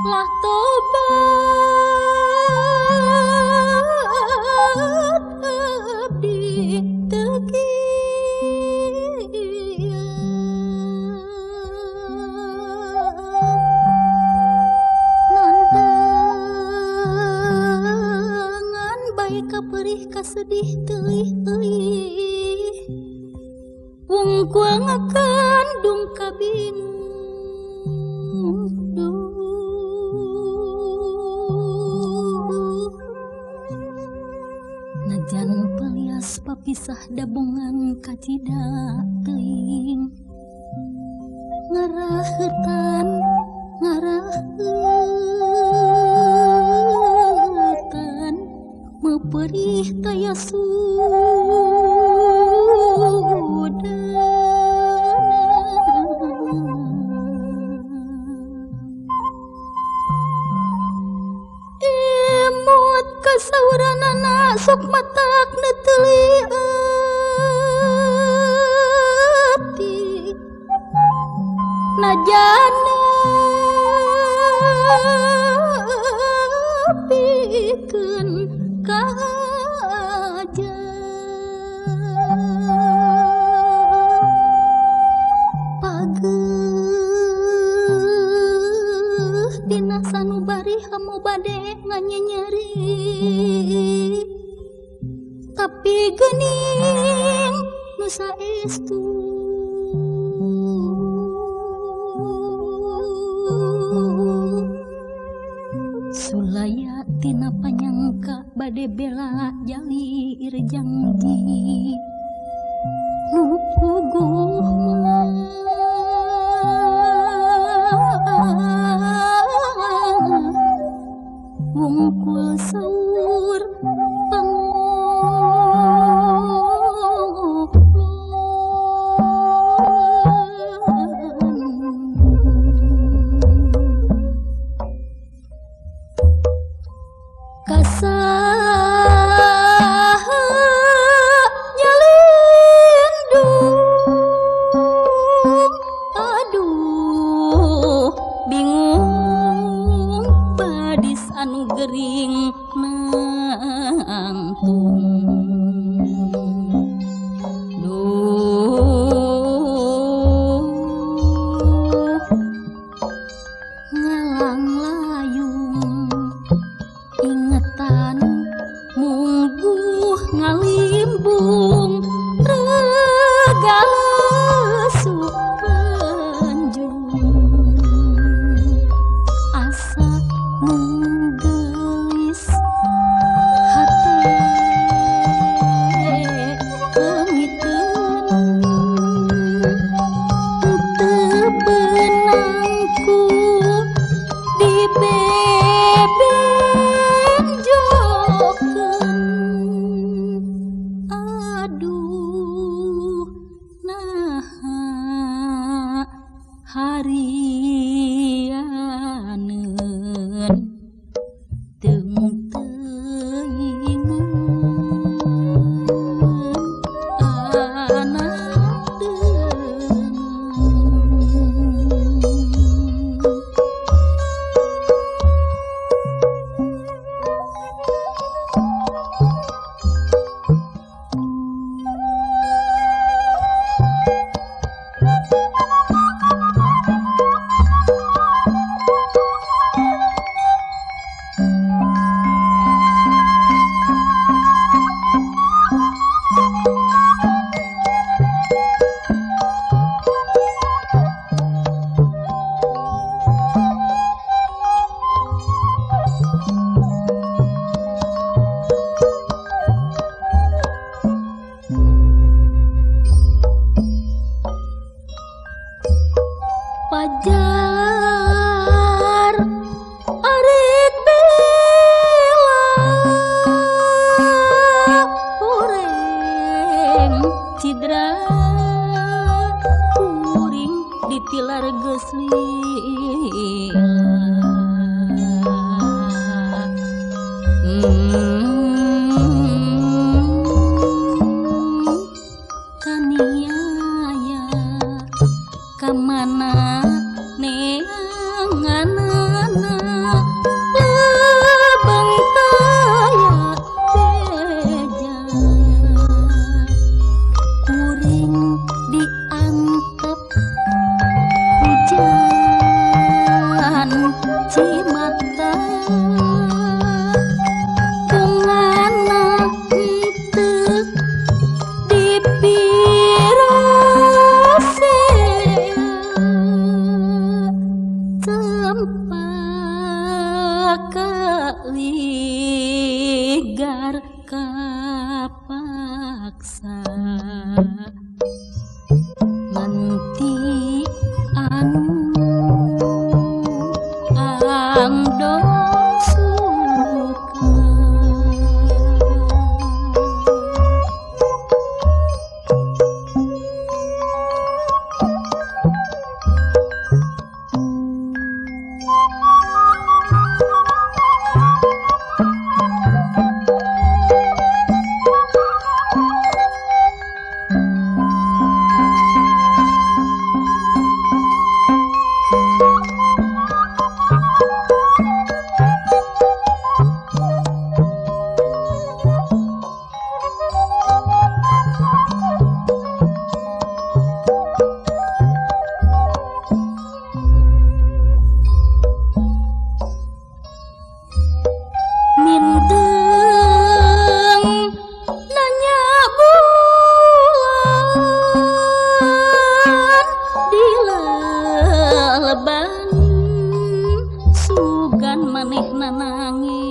Lah tobat abdi teu kieu. Nandangan bae kaperih kasedih teuih-euih, wungkul ngakandung kabingung. Najan pelias papisah dabongan kacida teuing, ngarahetan ngarahetan meperih taya sudana. Emot kasauranana sok matak neuteli ati, najana pikeun kaja. Pageuh dina sanubari hamu bade nganyenyeri, tapi geuning nu saestu. Sulaya tina panyangka bade bela jalir janji nu puguh mah wungkul saur pangoploan. Kasaha nyalindung, aduh bingung badis anu gering nangtung. Duh ngalang layung ingetan mungguh ngalimbung regalesu penjung. Asa mung geulis hate rupa kaligar kapaksa nganti anu angdon suka. Mindeng nanya bulan di leleban sugan manehna nangis.